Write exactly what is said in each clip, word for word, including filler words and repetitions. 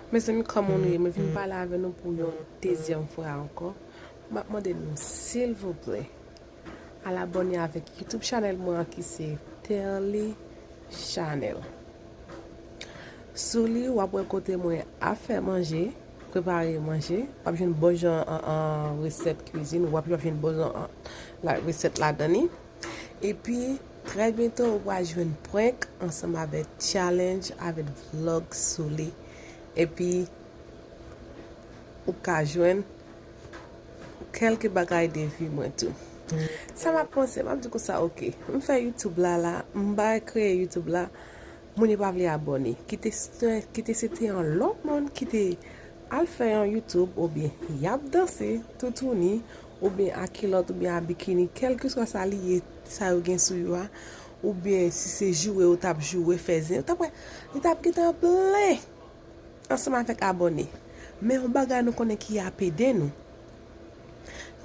Mezanmi, kòman nou ye? Mwen vin pale avè nou pou yon dezyèm fwa ankò. M ap mande nou, silvouplè, al abòne avèk YouTube chanèl mwen an ki se Terly Chanèl. Sou li, w ap wè kote mwen ap fè manje, prepare manje. W ap jwenn bon jan an, an resèt kwizin, w ap, w ap jwenn bon jan an la, resèt ladan li. Epi, trè byento, ou pral jwenn prank ansanm avèk challenge, avèk vlog sou li. Epi, ou ka jwenn kèlke bagay de vi mwen tou. Sa m ap panse, m ap di konsa, oke, m fè YouTube la, la, m bay kreye YouTube la, moun yo pa vle abòne. Kite se, kite se te yon lòt moun ki te al fè yon YouTube, oubyen y ap danse, toutouni, oubyen a kilòt, oubyen a bikini, kèlkeswa sa li ye, sa yo gen sou yo a, oubyen si se joure yo t ap joure, fè zen, yo t ap wè, li t ap gentan plen ansanm avèk abòne. Men yon bagay nou konnen ki ap ede nou,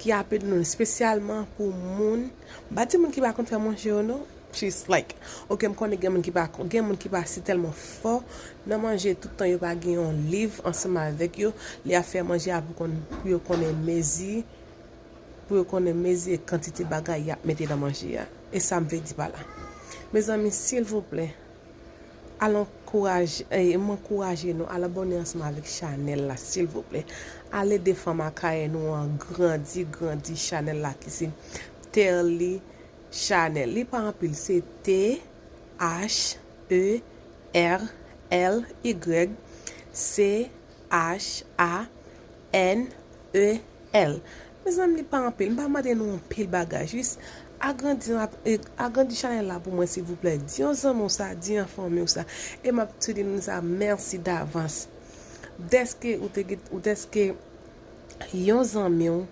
ki ap ede nou, espesyalman pou moun, m pa di moun ki pa konn fè manje yo non, just like, oke, m konnen gen moun ki pa, gen moun ki pa si tèlman fò nan manje, tout tan yo pa gen yon liv ansanm avèk yo, lè y ap fè manje a pou konn, pou yo konnen mezi, pou yo konnen mezi e kantite bagay y ap mete nan manje a. E sa m vle di pa la. Mezanmi, silvouplè, al ankouraje, eh, m ankouraje nou, al abòne ansanm avèk chanèl la, silvouplè. Al ede fanm Akayè nou an grandi, grandi chanèl la ki se Terly Chanèl. Li pa anpil, se T H E R L Y C H A N E L. Mezanmi, li pa anpil. M pa mande nou anpil bagay. Jis agrandi, eh, agrandi chanèl la pou mwen, silvouplè. Di yon zanmi w sa, di yon fanmi w sa. E m ap tou di nou sa, mèsi davans. Dèske ou te gen, ou dèske yon zanmi w,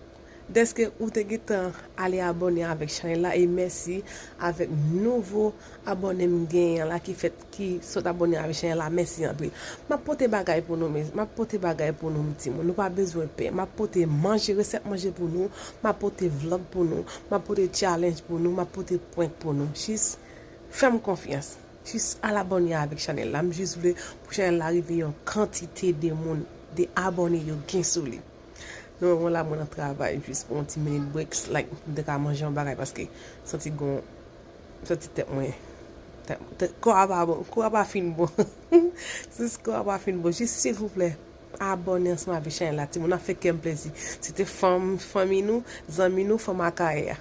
dèske ou te gentan ale abòne avèk chanèl la, e mèsi avèk nouvo abòne m genyen an la ki fèt, ki sot abòne avèk chanèl la, mèsi anpil. M ap pote bagay pou nou, mes, m ap pote bagay pou nou, m timoun. Nou pa bezwen pè. M ap pote manje, resèt manje pou nou. M ap pote vlog pou nou. M ap pote challenge pou nou. M ap pote prank pou nou. Jis fè m konfyans. Jis al abòne avèk chanèl la. M jis vle pou chanèl la rive yon kantite de moun, de abòne yo gen sou li. Non, mwen la, mwen nan travay jis pou yon ti minit break, like, m te ka manje yon bagay paske santi gon, santi tèt mwen, tèt, tèt, kò a pa bon, kò a pa fin bon. Jis kò a pa fin bon. Jis silvouplè, abòne ansanm avèk chanèl la. Timoun, ap fè kè m plezi. Se te fanm, fanmi nou, zanmi nou, fanm Akayè a.